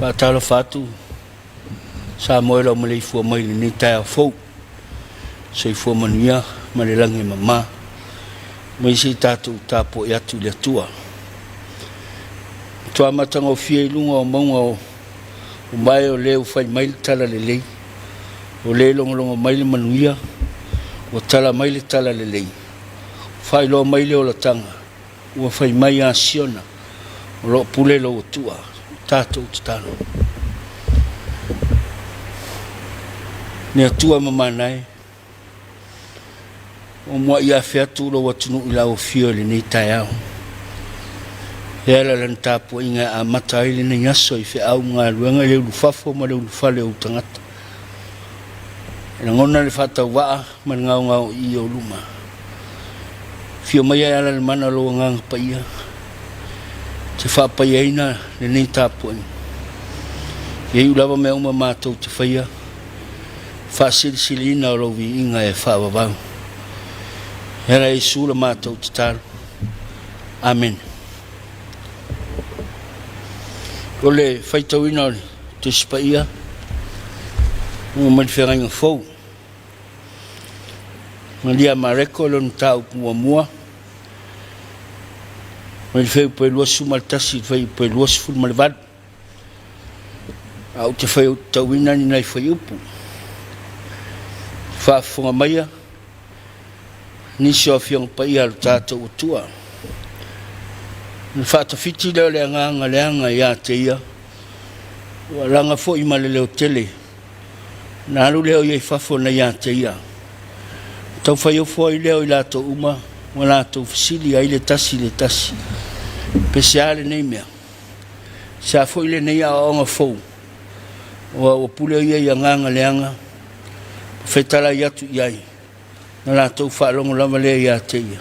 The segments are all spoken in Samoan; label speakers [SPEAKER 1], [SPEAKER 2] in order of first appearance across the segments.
[SPEAKER 1] Faatalofa atu Samoa i lau maleifua mai i lenei taeao fou. Soifua manuia ma le lagi e mama. Mai se i tatou tapuai atu i le Atua. Matua matagofie i luga o mauga o mae o le ua fai mai le tala lelei. O le logologo mai le manuia, ua tala mai le tala lelei. Faailoa mai le olataga, ua fai mai ia Siona, o lo o pule lou Atua, tatou tatalo. Le Atua mamana e, ua muai afe atu lou atunuu i lau afio i lenei taeao. E ala lana tapuaiga e amata ai lenei aso i feau ma galuega i le ulufafo ma le ulufale o ou tagata. E lagona le faatauvaa ma le gaogao i ou luma. Afio mai e ala le mana o lou Agaga Paia, te faapaiaina lenei tapuaiga. Ia iu lava mea uma matou te faia, faasilisiliina o lou viiga e faavavau. E ala Iesu la matou tatalo. Amene. O le faitauina o le Tusi Paia mai le Feagaiga Fou. Malia Mareko lona mataupu muamua mai le fuaiupu e 21 i le fuaiupu e 28. A ou te faitauina ni nai fuaiupu, faafofoga maia nisi o Afioga Paia a lo tatou Atua. Ona faatafiti lea o le agaga leaga ia te ia, ua laga foi ma le leotele Ona alu lea o ia i fafo na ia te ia. Taufaiofo ai lea o i latou uma, ua latou fesili ai le tasi i le tasi, Pe se a lenei mea? Se a foi lenei aoaoga fou? Aua ua pule o ia i agaga leaga, ma fetalai atu i ai. Na latou faalogo lava lea ia te ia.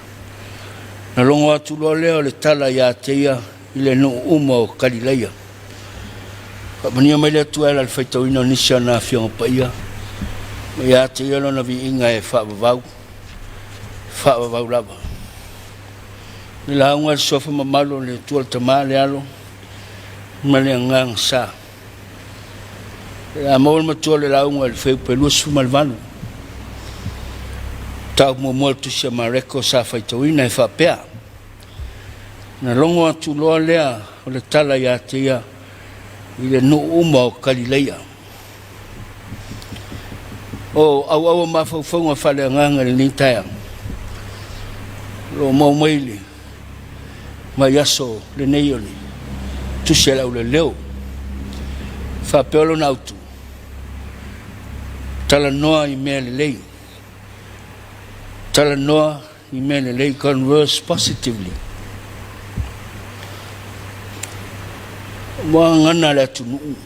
[SPEAKER 1] Na logo atu loa lea o le tala ia te ia i le nuu uma o Kalilaia. Faamanuia mai le Atua e ala i le faitauina o nisi o ana Afioga Paia, ma ia te ia lona viiga e faavavau, faavavau lava. Le lauga a le Suafa mamalu o le Atua le Tama, le Alo ma le Agaga Sa. O le a maua le matua o le lauga i le fuaiupu e 28. Mataupu muamua o le Tusi a Mareko sa faitauina e faapea, Na logo atu loa lea o le tala ia te ia i le nuu uma o Kalileia. O auau o mafaufauga faaleagaga i lenei taeao, o lo o maua mai le vaiaso lenei o le Tusi a le Auleleo. Faapea lona autu, talanoa i mea lelei, talanoa i mea lelei, converse positively. Ua gagana le atunuu,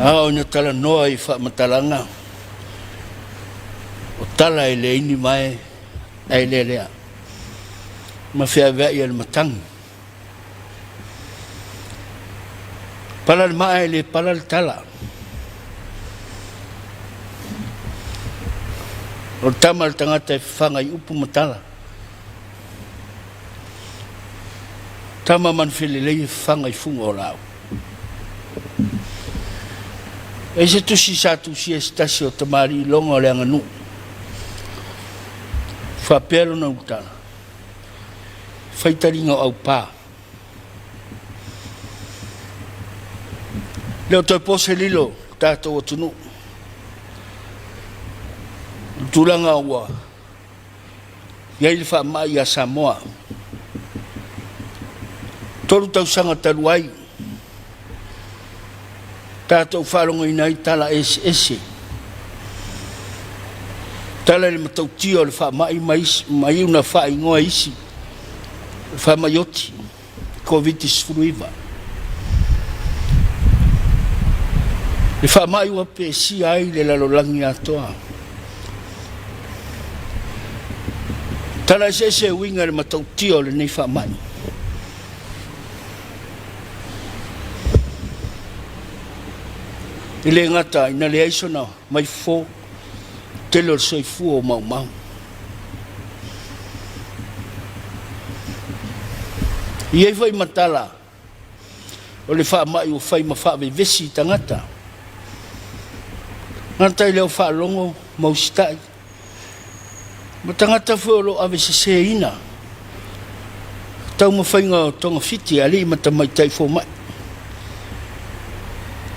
[SPEAKER 1] a o ina talanoa i faamatalaga, o tala e leai ni vae ae lealea ma feaveai e le matagi. Pala le maa e le pala le tala. O le tama le tagata e fafaga i upu ma tala. Tama manufelelei e fafaga i fuga o laau. E se tusi sa tusia e se tasi o tamalii loga o le aganuu. Faapea lona ulutala, Faitaliga o Aupa. Le o toe po se lilo tatou atunuu. O le tulaga ua i ai le faamai ia Samoa. 3 tausaga talu ai, tatou faalogoina ai tala eseese, tala i le matautia o le faamai ma isi, ma iu na faaigoa isi faamai oti Koviti-19. Le faamai ua pesia ai le lalolagi atoa. Tala eseese e uiga i le matautia o lenei faamai. E le gata ina leai sona maifofo, tele o le soifua o maumau. E i ai foi matala O le faamai ua fai ma faavevesi i tagata. Gata i le au faalogo ma usitai, ma tagata foi o lo o aveseseina taumafaiga o togafiti e alii ma tamaitai fomai,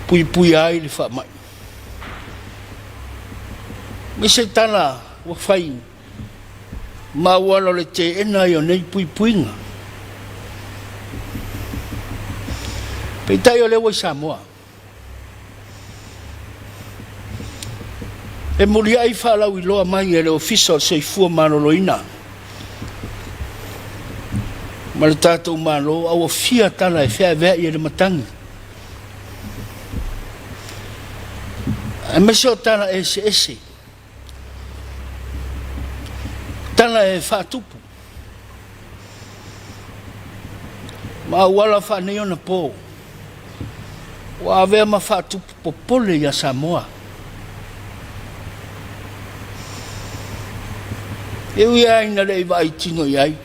[SPEAKER 1] puipuia ai le faamai. Ma se tala ua fai ma auala o le teena ai o nei puipuiga. Peitai o lea ua i Samoa. E muliai faalauiloa mai e le Ofisa o le Soifua Maloloina ma le tatou Malo a ua fia tala e feaveai e le matagi, aemaise o tala eseese, tala e faatupu ma auala faaneionapo ua avea ma faatupu popole iā Samoa. E ui lava ina le i vaai tino i ai,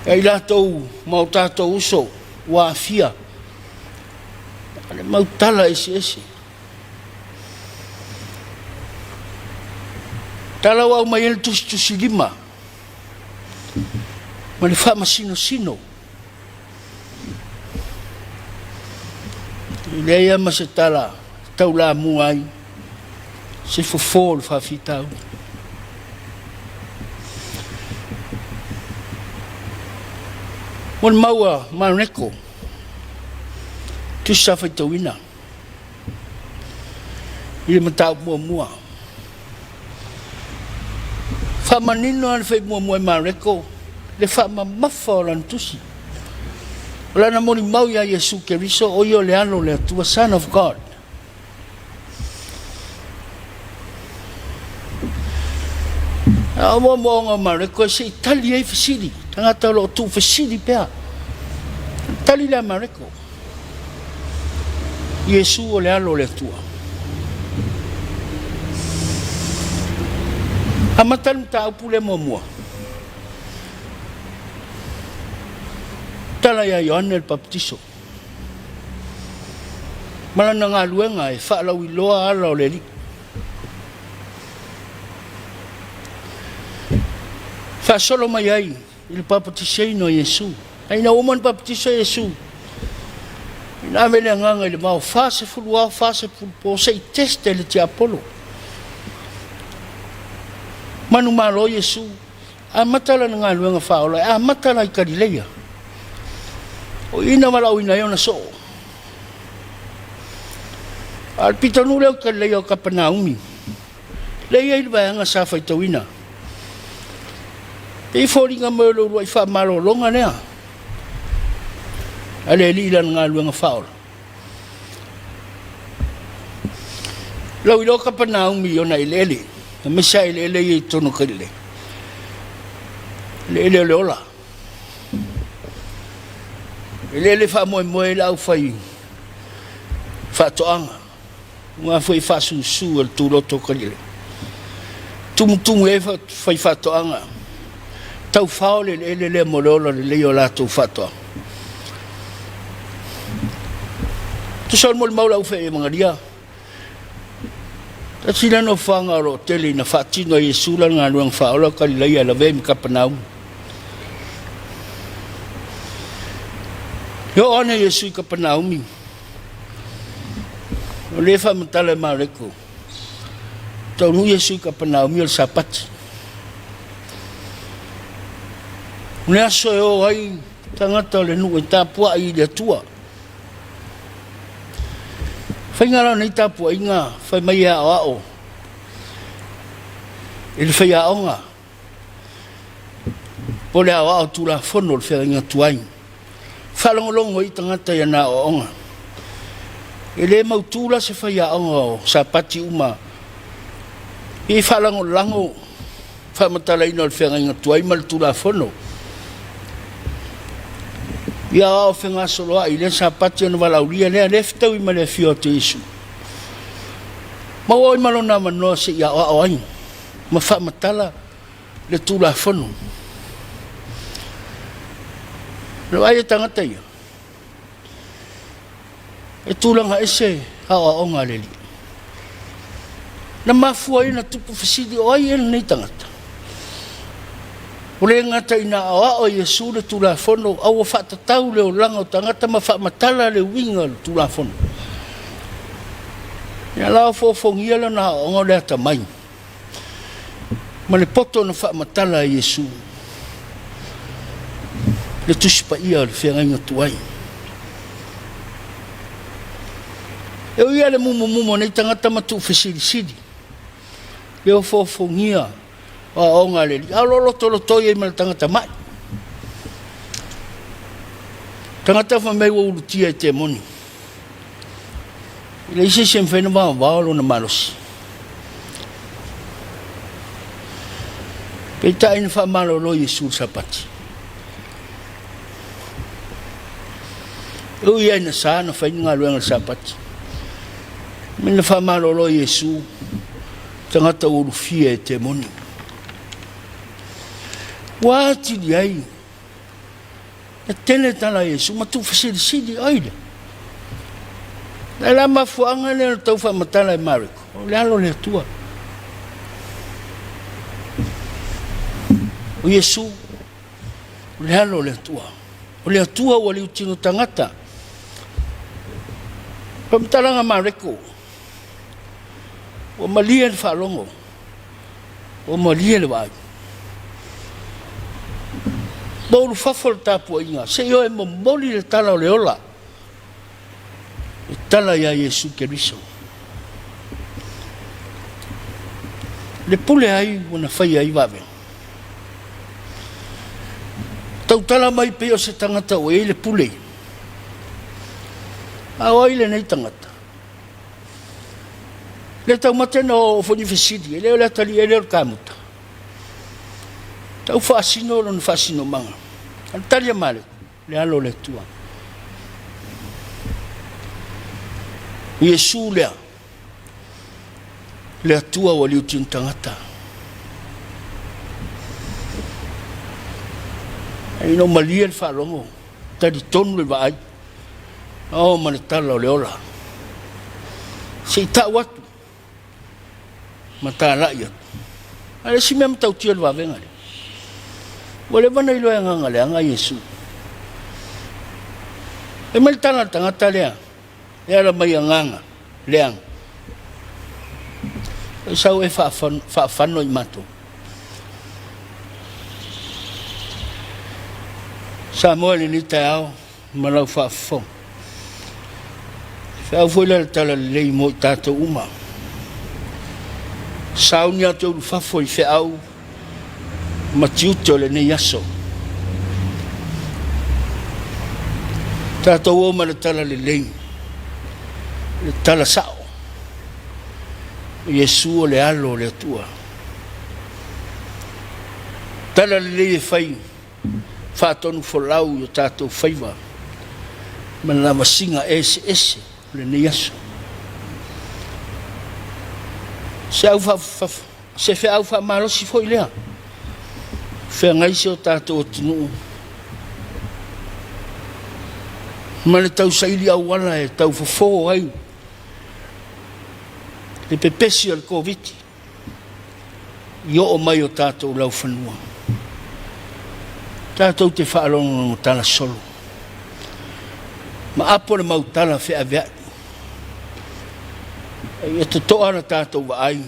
[SPEAKER 1] e i latou ma o tatou uso ua aafia, le mau tala eseese. Tala ua aumai ai le tusitusilima ma le faamasinosino. E leai lava ma se tala taulamua ai se fofo o le faafitauli. Mo le mau a Mareko, tusi sa faitauina i le mataupu muamua. Faamanino lava le fai muamua e Mareko le faamamafa o lana tusi. O lana molimau iā Iesu Keriso, o ia o le Alo o le Atua, Son of God. A o moomooga o Mareko e se i tali ai fesili, tagata o lo o tuufesili pea. Tali lea Mareko. Iesu o le Alo o le Atua. Amata le mataupu lea muamua. Tala ia Ioane le Papatiso. Ma lana galuega e faalauiloa ala o le Alii. Faasolo mai ai i le papatisoina o Iesu. A ina ua uma ona papatiso Iesu, ina ave le Agaga i le vao, 40 ao, 40 po, se i test e le tiapolo. Manumalo Iesu, amata lana galuega faaola, e amata la i Kalileia. O i na valaauina ai ona soo. A o le pitonuu lea o Kalileia o Kapenaumi, lea e i ai le vaega sa faitauina. E i foliga mai o le uluai faamalologa lea a le Alii i lana galuega faaola. Lau iloa Kapenaumi i ona eleele, aemaise lava eleele ia i totonu o Galilea. Eleele o le ola. Eleele faamoemoe ai le aufai faatoaga. Aua foi e faasusu e le tuloto o Galilea. Tumutumu i ai faifaatoaga, taufao le eleele lea mo le ola lelei o latou faatoaga. Tusa o le molimau la ufeemagalia, tasi lea nofoaga o lo o tele ina faatino ai Iesu lana galuega faaola o Galilaia e lavea ai ma Kapenauma. E oo ane Iesu i Kapenaumi, O lea e faamatala e Mareko, taunuu Iesu i Kapenaumi o le Sapati. O le aso e o ai tagata o le nuu e tapuai i le Atua. Faiga la o nei tapuaiga, fai mai e aoao i le faiaoga po o le aoao Tulafono o le feagaiga tuai. Faalogologo ai tagata i ana aoaoga. E le mautu la se faiaoga o Sapati uma i faalagolago faamatalaina o le feagaiga tuai ma le Tulafono. Ia aoao fegasoloai i lea Sapati ona valaaulia lea, lea e fetaui ma le afio atu o Iesu. Maua oi ma lona avanoa se i aoao ai ma faamatala le Tulafono. O le vaai a tagata ia. E tulaga ese aoaoga a le Alii. Na mafua ai ona tupu fesili, o ai ea lenei tagata? Ua le gata ina aoao e Iesu le Tulafono, a ua faatatau le olaga o tagata ma faamatala le uiga o le Tulafono. Ia la ofoofogia lona aoaoga o le atamai ma le poto na faamatala e Iesu le Tusi Paia o le feagaiga tuai. E ui lava le mumumumu o nei tagata ma tuufesilisili, le ofoofogia o aoaoga a le Alii, a o lo o lotolotoi ai ma le tagata mai. Tagata fai mai ua ulutia e temoni. E leai se isi e mafai ona vaovao lona malosi. Peitai na faamalolo Iesu i le Sapati. E ui lava ina sa na fai ni galuega i le Sapati, me na faamalolo Iesu tagata ua ulufia e temoni. Ua atili ai E tele tala a Iesu ma tuufesilisili, ai lea. O le a mafuaaga lea o le tau faamatala e Mareko, o le alo o le Atua. O Iesu, o le alo o le Atua. O le Atua ua liutino tagata. Faamatalaga Mareko, ua malie le faalogo. Ua malie le vaai. Ua ulufafo le tapuaiga, se i o e momoli le tala o le ola, le tala ia Iesu Keriso. Le pule ai ua na faia ai vavega. Tautala mai pei o se tagata ua i ai le pule. A o ai lenei tagata? Le taumate na oo foi ni fesili, e le o le atalii, e le o le kamuta. Tau faasino lona faasinomaga. A le tali a Male, le alo o le Atua. Iesu lea, le Atua ua liutino tagata. Ai no malie le faalogo, talitonu le vaai. Oh, ma le tala o le ola. Se i tau atu ma talai atu. A le isi mea matautia o le vavega lea, ua leva ona iloa e agaga leaga Iesu. E mai le tala a le tagata lea, e ala mai agaga leaga. E sau e faafano i matou. Samoa i lenei taeao, ma lau faafofoga. Feau foi lea le talalelei mo i tatou uma. Sauni atu e ulufafo i feau ma tiute o lenei aso. Tatou o ma le talalelei, le tala sao. O Iesu o le alo o le Atua. Talalelei e fai faatonu folau i o tatou faiva ma lavasiga eseese o lenei aso. Se au se feau faamalosi foi lea, feagai si o tatou atunuu ma le tausaili auala e tau fofo ai le pepesi o le Koviti i oo mai o tatou laufanua. Tatou te faalogologo tala solo ma apo le mau tala feaveai. A ia totoa la tatou vaai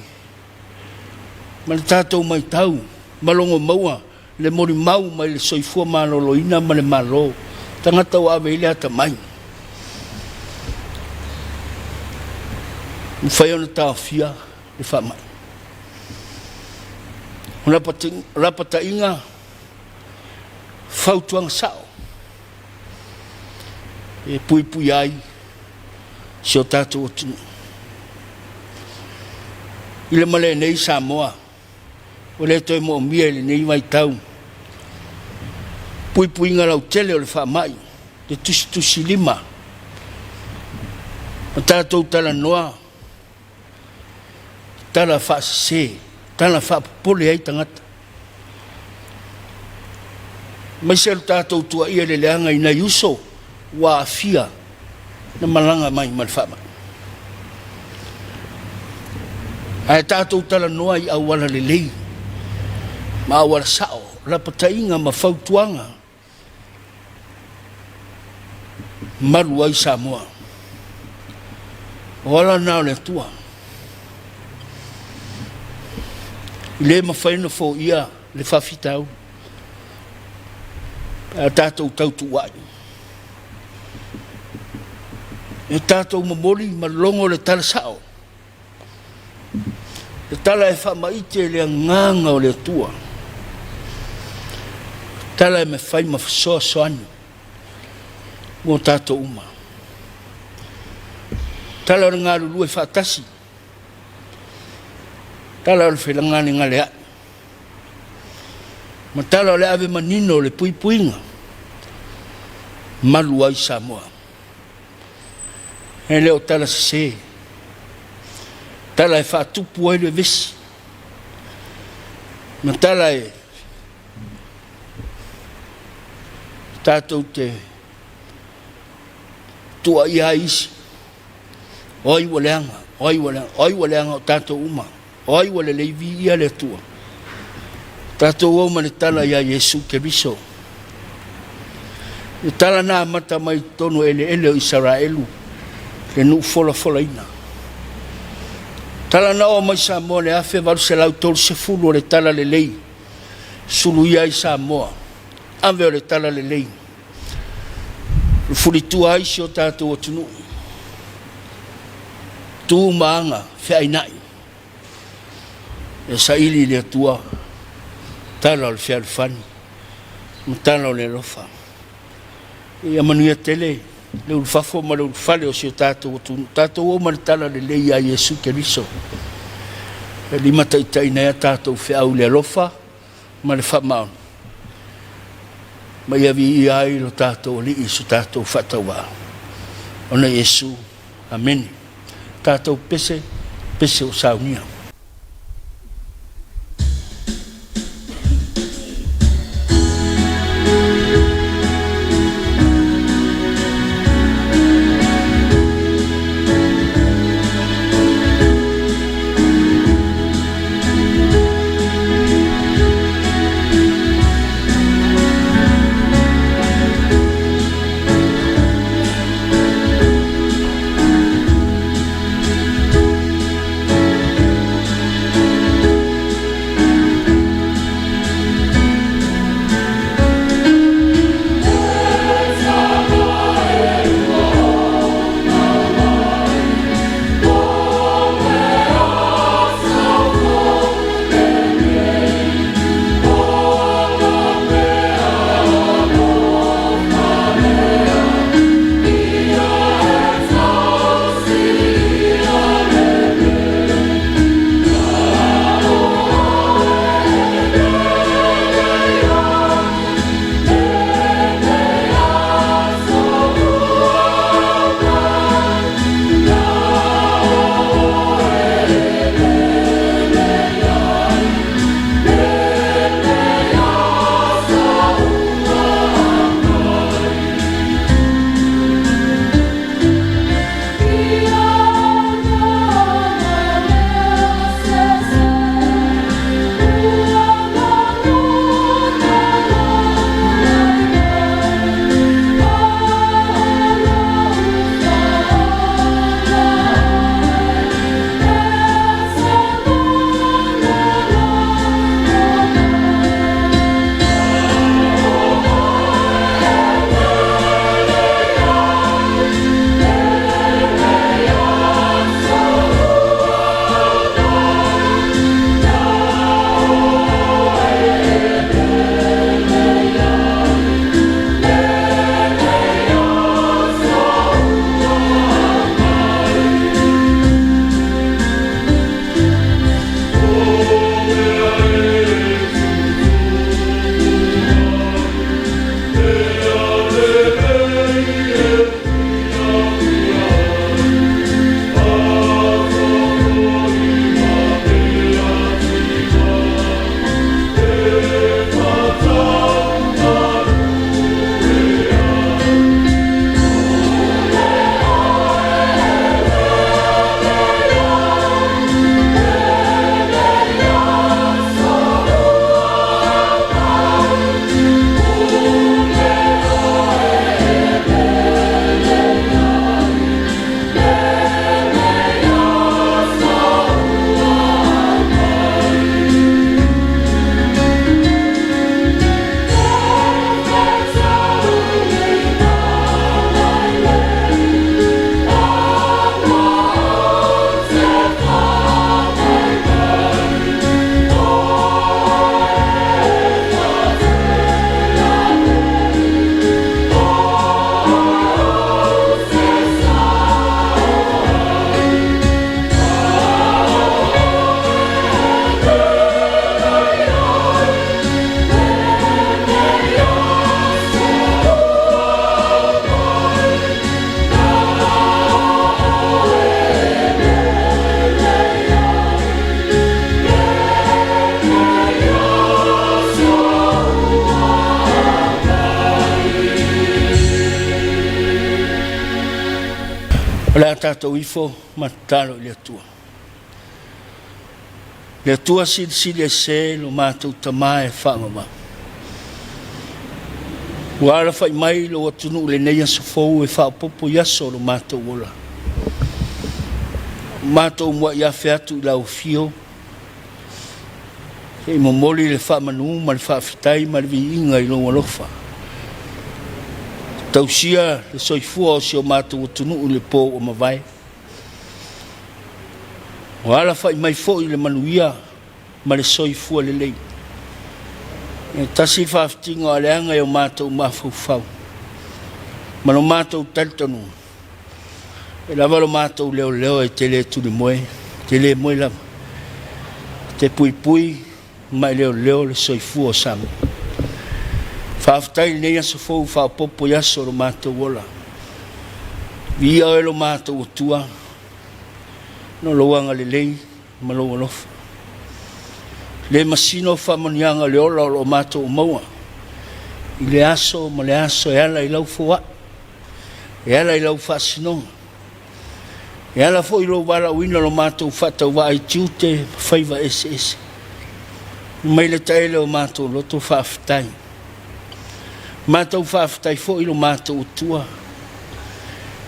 [SPEAKER 1] ma le tatou maitau ma logo maua le molimau mai le soifua maloloina ma le Malo, tagata ua ave i ai le atamai. Mafai ona taofia le faamai. O lapataiga, fautuaga sao e puipuia ai si o tatou atunuu. I le male nei Samoa, ua le toe moomia i lenei vaitau puipuiga lautele o le faamai, le tusitusilima ma tatou talanoa tala faasese, tala faapopole ai tagata. Aemaise o le tatou tuaia i le leaga i nai uso ua aafia. Na malaga mai ma le faamai. Ae tatou talanoa i auala lelei ma auala sao, lapataiga ma fautuaga malu ai Samoa. O ala na o le Atua. E le mafai ona foia le faafitauli pe a tatou tautuua'i. E tatou momoli ma logo le tala sa'o, le tala e faamaite le agaga o le Atua, le tala e mafai ma fesoasoani mo tatou uma. Tala o le galulue faatasi, tala o le fegalegalea'i, ma tala o le ave manino o le puipuiga, malu ai Samoa. E le o tala sese, tala e faatupu ai le vevesi, ma tala e tatou te tuuaia ai isi, o ai ua leaga, o ai ua leaga, o ai ua leaga, o tatou uma, o ai ua lelei, viia le Atua. Tatou o ma le tala ia Iesu Keriso. Le tala na amata mai totonu o eleele o Isaraelu, le nuu folafolaina. Tala na oo mai Samoa le 1830 o le tala lelei, suluia ai Samoa, ave o le tala lelei, fulitua ai si o tatou atunuu, tu ma aga feainai, e saili i le Atua tala o le fealofani ma tala o le alofa. Ia manuia tele le ulufafo ma le ulufale o si o tatou atunuu. Tatou o ma le tala lelei ia Iesu Keriso e limataitaiina ai a tatou feau i le alofa ma le faamaoni, ma ia viia ai lo tatou Alii i so tatou faatauvaa. Ona Iesu. Amene. Tatou pese, pese o saunia. O le a tatou ifo ma tatalo i le Atua. Le Atua silisili ese lo matou Tama e faavavau. Ua alafai mai lou atunuu i lenei aso fou e faaopoopo i aso o lo matou ola. Matou muai afe atu i lau afio, se i momoli le faamanu ma le faafetai ma le viiga i lou alofa. Tausia le soifua o si o matou atunuu i le po ua mavae. Ua alafai mai foi le manuia ma le soifua lelei. E tasi le faafitiga o aleaga i o matou mafaufau ma lo matou talitonuga, e lava lo matou leoleo e te le tulimoe, e te le moe lava, e te puipui ma e leoleo le soifua o Samoa. Faafetai i lenei aso fou faaopoopo i aso o lo matou ola. Viia oe lo matou Atua, no lou agalelei ma lou alofa. Le masino faamanuiaga o le ola o lo o matou maua i le aso ma le aso e ala i lau foai, e ala i lau faasinoga, e ala foi i lou valaauina o lo matou faatauvaa i tiute ma faiva eseese. Mai le taele o matou loto faafetai. Matou faafetai foi i lo matou Atua,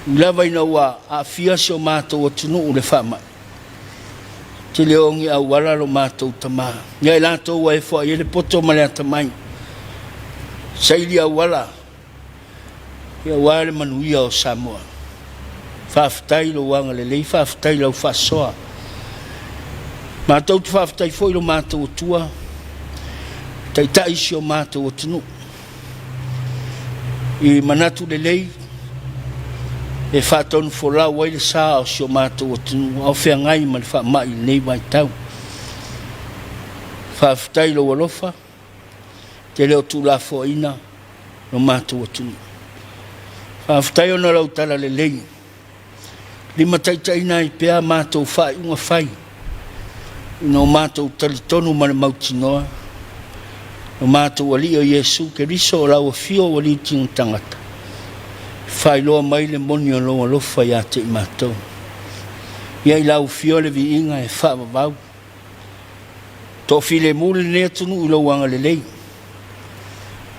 [SPEAKER 1] ui lava ina ua aafia si o matou atunuu i le faamai, te le o ni auala lo matou Tama. Ia i latou ua e foai ai le poto ma le atamai, saili auala aua le manuia o Samoa. Faafetai i lou agalelei, faafetai i lau faasoa. Matou te faafetai foi i lo matou Atua, taitai si o matou atunuu i manatu lelei e faatonufolau ai le sa o si o matou atunuu a o feagai ma le faamai i lenei vaitau. Faafetai i lou alofa, te le o tuulafoaiina lo matou atunuu. Faafetai ona o lau talalelei limataitaiina ai pea matou faaiuga fai ina o matou talitonu ma le mautinoa lo matou Alii o Iesu Keriso o lau afio ua liuti tagata, faailoa mai le moni o lou alofa ia te i matou. Ia i lau afio le viiga e faavavau. Toafilemu lenei atunuu i lou agalelei.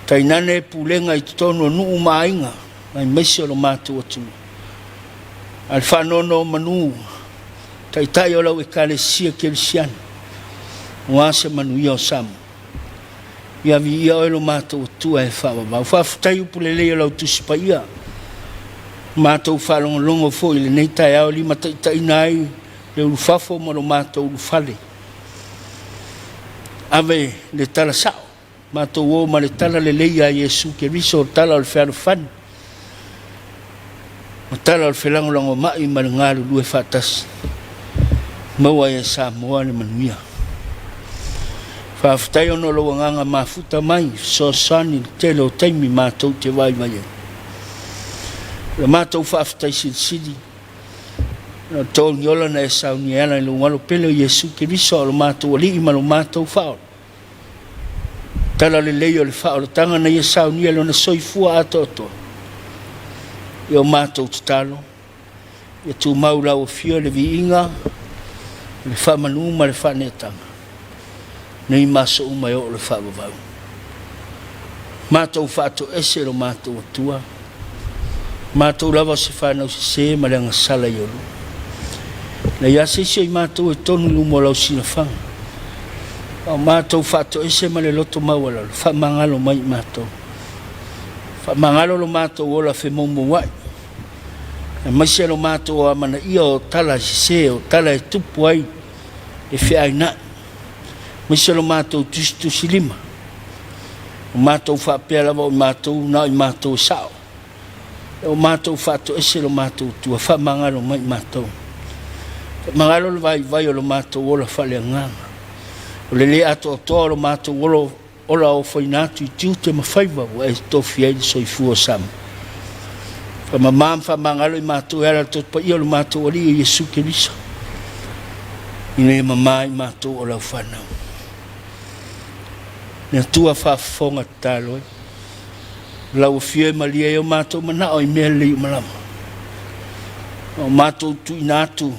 [SPEAKER 1] Tainane pulega i totonu o nuu ma aiga, aemaise o lo matou atunuu. A le faanonomanu taitai o lau Ekalesia Kerisiano, aua se manuia o Samoa. Ia viia oe lo matou Atua e faavavau. Faafetai upu lelei o lau Tusi Paia. Matou faalogologo foi i lenei taeao e limataitaiina ai le ulufafo ma lo matou ulufale. Ave le tala sao, matou o ma le tala lelei a Iesu Keriso, o tala o le fealofani, ma tala o le felagolagomai ma le galulue faatasi. Maua ai e Samoa le manuia. Faafetai ona o lou agaga mafuta mai, fesoasoani i le tele o taimi matou te vaivai ai. O le matou faafetai silisili, o togi ola na e saunia e ala i lou alo pele o Iesu Keriso o lo matou Alii ma lo matou Faaola. Tala lelei o le faaolataga na ia saunia i lona soifua atoatoa. I o matou tatalo, ia tumau lau afio le viiga, le faamanu ma le faaneetaga, nei ma aso uma e oo le faavavau. Matou faatoese lo matou Atua, matou lava o se fanau sese ma le agasala i olua. Leai lava se isi o i matou e tonu i luma o lau silafaga, a o matou faatoese ma le loto maualalo, faamagalo mai i matou. Faamagalo lo matou ola femoumouai, aemaise lo matou amanaia o tala sese, o tala e tupu ai le feainai, aemaise lo matou tusitusilima, o matou faapea lava o i matou na o i matou e sao, o matou faatoese lo matou Atua, faamagalo mai i matou. Faamagalo le vaivai o lo matou ola faaleagaga, o le le atoatoa o lo matou ola ola ofoina atu i tiute ma faiva ua e tofia ai le soifua o Samoa. Faamama ma faamagalo i matou e ala i le Toto Paia o lo matou Alii o Iesu Keriso, ina ia mama i matou o lau fanau. Le Atua faafofoga tatalo e, lau afio e malie ai o matou manao i mea lelei uma lava. O matou tuuina atu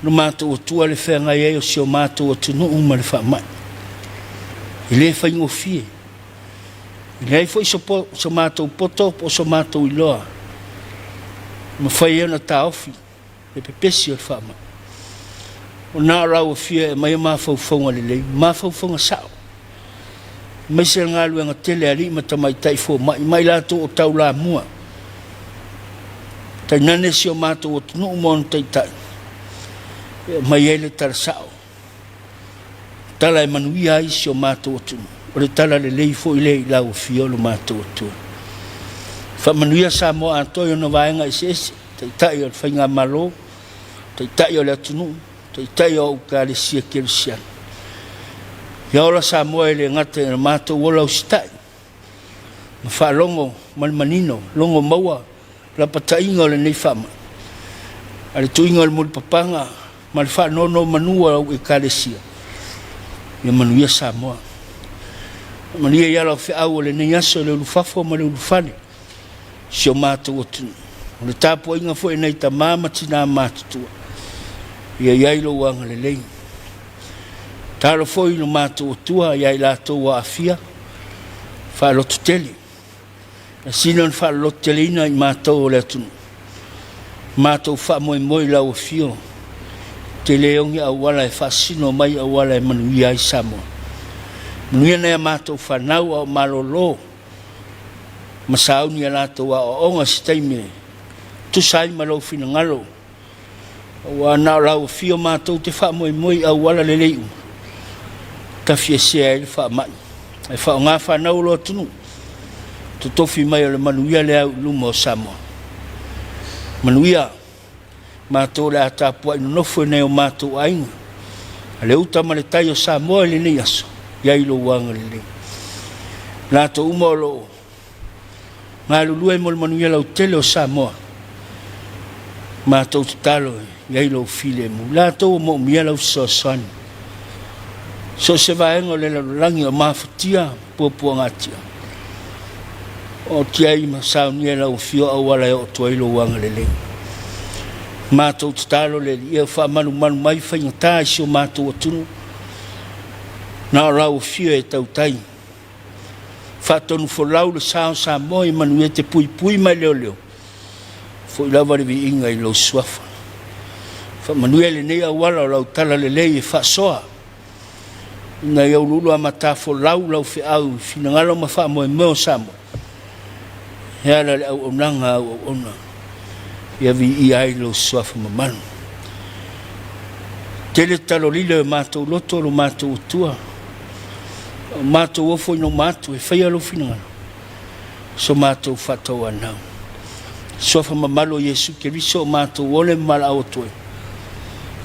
[SPEAKER 1] lo matou Atua le feagai ai o si o matou atunuu ma le faamai. E le faigofie. E leai foi so, po, so matou poto po o so matou iloa. Mafai ai ona taofi le pepesi o le faamai. O na o lau afia e aumai mafaufauga lelei, mafaufauga sao. Aemaise le galuega tele a alii ma tamaitai fomai ma i latou o taulamua. Tainane si o matou atunuu ma ona taitai e aumai ai le tala sao, tala e manuia ai si o matou atunuu. O le tala lelei foi lea i lau afio lo matou Atua. Faamanuia Samoa atoa i ona vaega eseese, taitai o le faigamalo, taitai o le atunuu, Taitai o Ekalesia Kerisiano. Ia ola Samoa e le gata i le matou ola usitai ma faalogo ma le manino, logo maua lapataiga o lenei faamai, a le tuiga o le mulipapaga ma le faanonomanu a au Ekalesia. Ia manuia Samoa. Manuia i ala o feau o lenei aso i le ulufafo ma le ulufale. si o matou atunuu. O le tapuaiga foi a nai tama ma tinā matutua, ia i ai lou agalelei. Talo foi i lo matou Atua ia i latou ua aafia, faalototele. E sili ona faalototeleina i matou o le atunuu. Matou faamoemoe i lau afio, te le oge auala e faasino mai auala e manuia ai Samoa. Manuia nai a matou fanau a o malolo ma sauni a latou aoaoga se taimi e tusa ai ma lou finagalo, aua na o lau afio matou te faamoemoe i auala lelei uma, tafiesea ai le faamai, ae faaaoga fanau o lo atunuu, totofi mai o le manuia le au i luma o Samoa. Manuia matou o le a tapuai nonofo i nai o matou aiga, a le uta ma le tai o Samoa i lenei aso, i ai lou agalelei. Latou uma o lo o galulue mo le manuia lautele o Samoa, matou tatalo i ai lou filemu. Latou o moomia lau fesoasoani. So o se vaega o le lalolagi o mafatia puapuagatia. O tiai ma saunia e lau afio auala e oo atu ai lou agalelei. Matou tatalo le Alii e faamalumalu mai faigata i si o matou atunuu. Na o lau afio e tautai. Faatonu folau le sa o Samoa i manuia te puipui mai leoleo. Foi lava le viiga i lou suafa. Faamanuia lenei auala o lau tala lelei e faasoa. Ina ia uluulu amata folau lau feau i finagalo ma faamoemoe o Samoa, e ala i le auaunaga a au auauna, ia viia ai lou suafa mamalu. Tele talolile o matou loto o lo matou Atua, o matou ofo ina uma atu e faia lou finagalo, so matou faatauanau. Suafa mamalu o Iesu Keriso o matou ole ma valaau atu ai.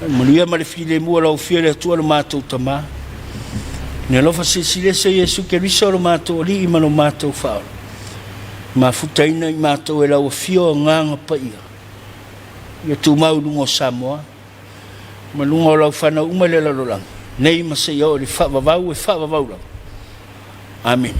[SPEAKER 1] Manuia ma le filemu o lau Afio le Atua lo matou Tama. Ne alofa silesilese Iesu Keriso lo matou Alii ma lo matou Faaola. Mafutaina i matou e lau Afio agaga paia. Ia tumau i luga o Samoa ma luga o lau fanau uma i le lalolagi, nei ma seia oo i le faavavau e faavavau lava. Amene.